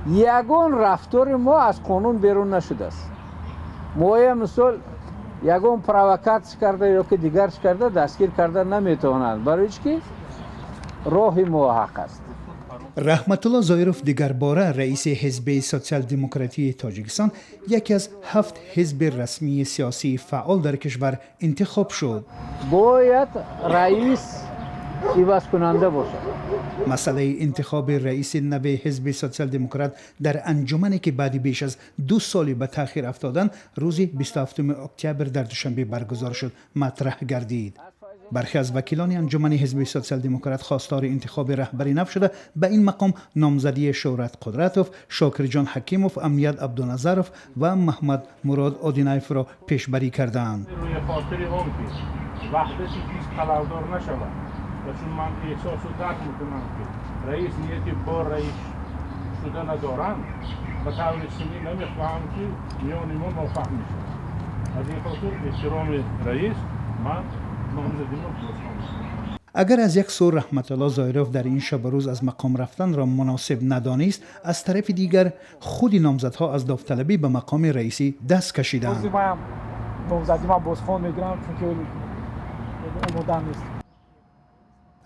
Ягон рафтори мо аз қонун берун нашудааст. Моя мисол ягон провокатсия карда ё ки дигарч карда дастгир карда наметавонанд, барои чи ки роҳи мо ҳақ аст. Раҳматулло Зоиров дигарбора раиси Ҳизби Социал-демократии Тоҷикистон, яке аз ҳафт ҳизби расмии сиёсии фаъол дар кишвар, интихоб шуд. Бояд раис ивазкунанда бошад. Масъалаи интихоби раиси нави Ҳизби Социал-демократ дар анҷумане, ки баъди беш аз 2 соли ба таъхир афтодан рӯзи 27 октябр дар Душанбе баргузор шуд, матраҳ гардид. Бархе аз вакилони анҷумани Ҳизби Социал-демократ хостори интихоби раҳбари нав шуда, ба ин мақом номзадии Шӯҳрат Қудратов, Шокирҷон Ҳакимов, Амният Абдуназаров ва Маҳмад Мурод Одинаевро пешбарӣ кардаанд. Рӯи хотири он ки ваҳдати ҳизб халалдор нашавад ва чун ман эҳсосу дарк мекунам, ки раис нияти бо раис шуда надоранд, ба таври сунъӣ намехоҳам, ки миёни мо нофаҳмӣ шавад. Аз ин хотир эҳтироми раис ман номзадиро бозхон. Агар аз як сӯ Раҳматулло Зоиров дар ин шабу рӯз аз мақом рафтанро муносиб надонист, аз тарафи дигар худи номзадҳо аз довталабӣ ба мақоми раисӣ даст кашиданд. Номзадима бозхон мегирам, чунки омода нест.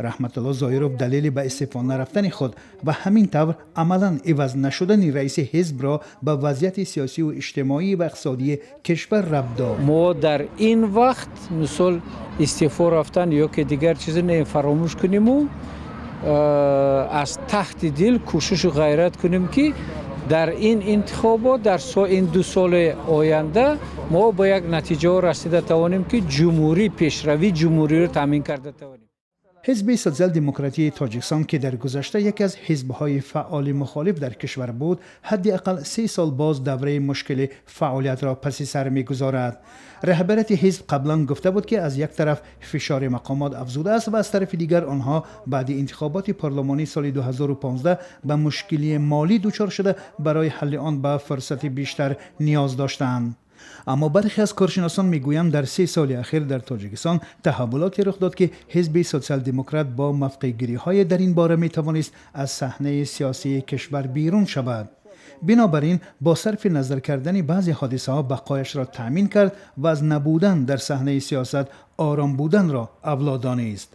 Раҳматулло Зоиров далели ба истеъфо нарафтани худ ва ҳамин тавр амалан иваз нашудани раиси ҳизбро ба вазъияти сиёсиву иҷтимоӣ ва иқтисодии кишвар рабт дод. Мо дар ин вақт мисол истеъфо рафтан ё ки дигар чизе не, фаромӯш куниму аз таҳти дил кӯшишу ғайрат кунем, ки дар ин интихобот, дар ин 2 соли оянда мо ба як натиҷаҳо расида тавонем, ки ҷумҳурӣ, пешравии ҷумҳуриро таъмин карда тавонем. Ҳизби Социал-демократии Тоҷикистон, ки дар гузашта яке аз ҳизбҳои фаъоли мухолиф дар кишвар буд, ҳадди ақал 3 сол боз давраи мушкили фаъолиятро паси сар мегузорад. Раҳбарияти ҳизб қаблан гуфта буд, ки аз як тараф фишори мақомот афзудааст ва аз тарафи дигар онҳо баъди интихоботи парлумонии соли 2015 ба мушкилии молӣ дучор шуда, барои ҳалли он ба фурсати бештар ниёз доштанд. Аммо бархе аз коршиносон мегӯянд, дар 3 соли ахир дар Тоҷикистон таҳаввулоте рух дод, ки Ҳизби Социал-демократ бо мавқеъгириҳое дар ин бора метавонист аз саҳнаи сиёсии кишвар берун шавад. Бинобар ин бо сарфи назар кардани баъзе ҳодисаҳо бақояшро таъмин кард ва аз набудан дар саҳнаи сиёсат ором буданро авло донист,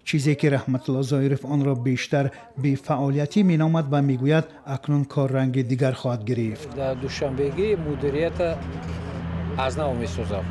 чизе ки Раҳматулло Зоиров онро бештар бефаъолиятӣ меномад ва мегӯяд, акнун кор ранги дигар хоҳад гирифт. Дар Душанбегӣ мудирията аз нав месозам.